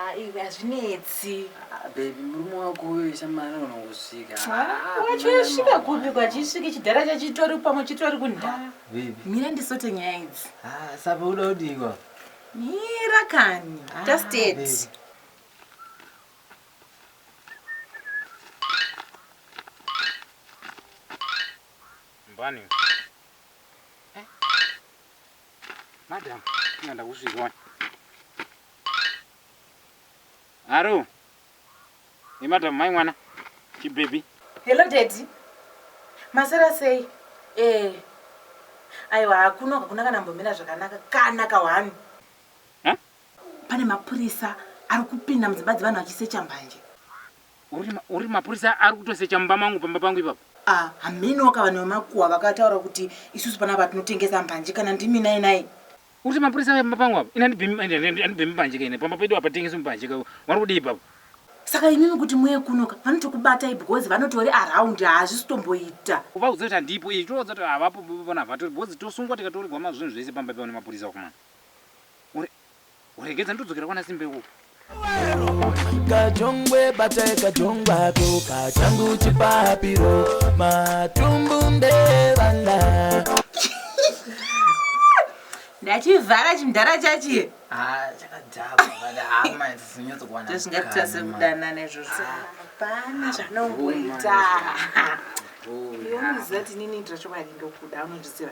Ah, iwe hazvinetsi. Ah, baby murume wako uyo shamana anogona kusvika. Ah, wachosvika kupi kwachisvike chidhara chachitori pamwe chitori kunda. Baby. Mira ndisote nyaya idzi. Ah, sapa uda kudikwa. Mira kani. Just it. Mbani. Eh? Madam, inga ndakusvika wani. Aro. Hey madam, mai mwana. Chibaby. Hello daddy. Masera sei? Eh. Aiwa hakuno hakuna kana mbomira zvakanaka kana kahwani. Huh? Pane mapurisa ari kupinda mudzimba dzevanhu vachisecha mbanje. Uri mapurisa ari kutosecha mumba mangu pamba pangu ipapo? Ah, hamenoka vanhu vemakuhwa vakataura kuti isusu panapa tinotengesa mbanje kana ndimi nai nai. Uri mapurisa pamba pangu apa? Ini andibhemi mbanje kaine pamba pedu apa tengesi mbanje ka. Wari kudii ipapo? Saka imimi kuti muye kunoka vanotokubatai because vanotori around hazvisi tomboita. Uvaudze kuti handipo iyi tovaudza kuti havapo pana havatori because tosungwa tikatorerwa mazvinhu zvese pamba pedu nemapurisa wakomana. Uregedza ndodzokera kwana Simba ikoko. Kajongwe batai kajongwe ako kachangu chipapiro matumbu ndevana. Ndachivhara chimdhara chachiye. Ah, chakadhakwa but hama dzizinyatsokuwana. Tozvingatitase kudanana izvozvo. Hapana zvanomboita. Iwe unoziva kuti inini ndira chokwadi ndokuda unozviziva.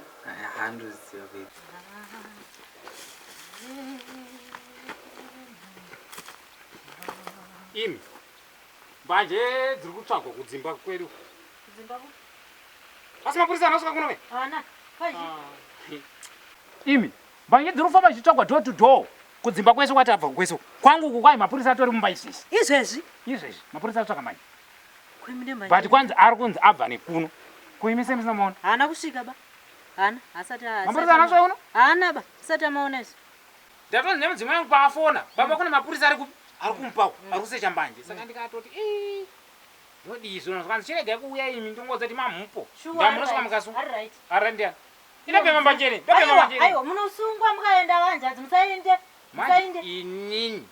Handoziva baby. Imi mbanje dziri kutsvagwa kudzimba kwedu. Kudzimba ku? Asi mapurisa anosvika kuno ve? Haana. Kwaji. Imi mbanje dziri kufamba dzichitsvagwa door to door kudzimba kwese kwatabva kwese. Kwangu uku kwai mapurisa atori mumba izvezvi. Izvezvi? Izvezvi mapurisa atsvaka mbanje. Kuimine mbanje. But kwanzi ari kunzi abva nekuno. Kuimi sei musina maona? Haana kusvika ba. Haana, asati Mapurisa haana kusvika kuno? Haana ba, asati amaona izvo. Ndatonzi nemudzimai wangu paafona, baba kune mapurisa ari kupi? Ari kumba uko, ari kusecha mbanje. Saka ndikatoti ii ndodii zvino zvikanzi chiregai kuuya imi ndongoudza kuti mamhupo. Ndamunosvika mukasu. Ari right. Ari right ndiani? Ndopema mbanje ini, ndopema mbanje ini. Aiwa, munosungwa mukaenda vanzvadzi musaende. Manje inini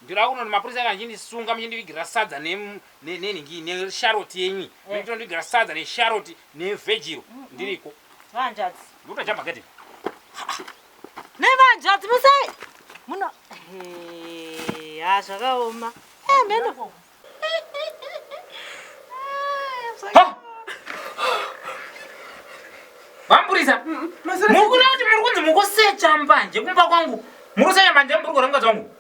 ndinoda kunoti mapurisa aka achindisunga muchindivigira sadza nenhingi nesharoti yenyu muchitondivigira sadza nesharoti nevhejiro ndiriko. Vanzvadzi. Ndikutojamba gedhi. Nevanzvadzi musai muno ha zvakaoma. Eh meno. Vamburisa. Muri kuda kuti muri kunzi mukusecha mbanje kumba kwangu. Muri kusecha mbanje mubhurugwa remukadzi wangu.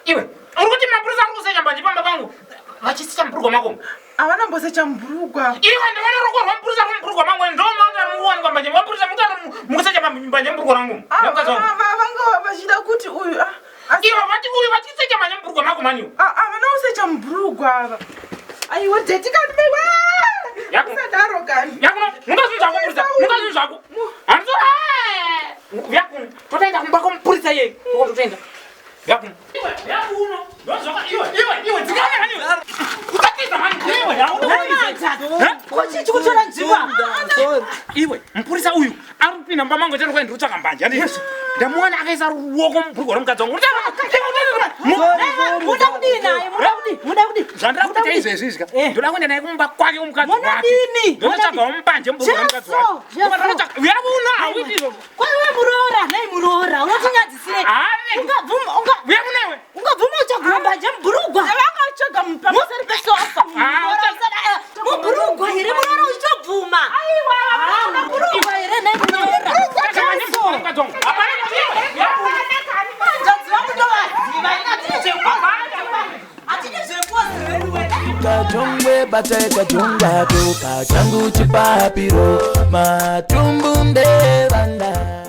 Iwe, uri kuti mapurisa ari kusecha mbanje pamba pangu vachisecha mubhurugwa mako. Havana mbosecha mubhurugwa. Iwe ndinoona ruoko rwamupurisa mubhurugwa mangu ndo manga mukuwanikwa mbanje mapurisa mutano mukusecha mbanje mubhurugwa rangu. Nemukadzi wangu. Vanga vachida kuti uyu Iwe vati uyu vachisecha mbanje mubhurugwa mako mani. Havana kusecha mubhurugwa ava. Aiwa deti kani maiwa. Usadaro kani. Yakuno, mungazvinhu zvako mupurisa. Mungazvinhu zvako. Handizo. Yakuno, totoenda kumba kwamupurisa iye. Totoenda. Yakuno. Yakuno. Ndozvaka iwe, iwe, iwe dzikama mani. Usatiza mani. Iwe, hauna. Kochi chikutora nzvimbo. Iwe, mupurisa uyu ari kupinda mumba mangu achati kwaenda kutsvaka mbanje. Handiti? Ndamuwana akaisa ruoko mubhurugwa remukadzi wangu. Muda kudii naye? Muda kudii? Muda kudii? Zvandira kuita izvezvi izvi ka. Ndoda kuenda naye kumba kwake kumukadzi wake. Munodini? Ndotsvagawo mbanje mubhurugwa remukadzi wake. Jesu. Uya kuno hauiti izvozvo. Kwa iwe muroora, nei muroora, unotinyadzisirei? Ungabvuma, unga Uya kuno iwe. Ungabvuma utsvaga mbanje mubhurugwa? Vanga utsvaga pamusoro pesofa. Mubhurugwa here muroora uchitobvuma? Aiwa, mubhurugwa here nei muroora? Hanzvadzi vangu ndovaziva, hatidi zvengozi veduwe. Kajongwe batai kajongwe ako kachangu chipapiro matumbu ndevana.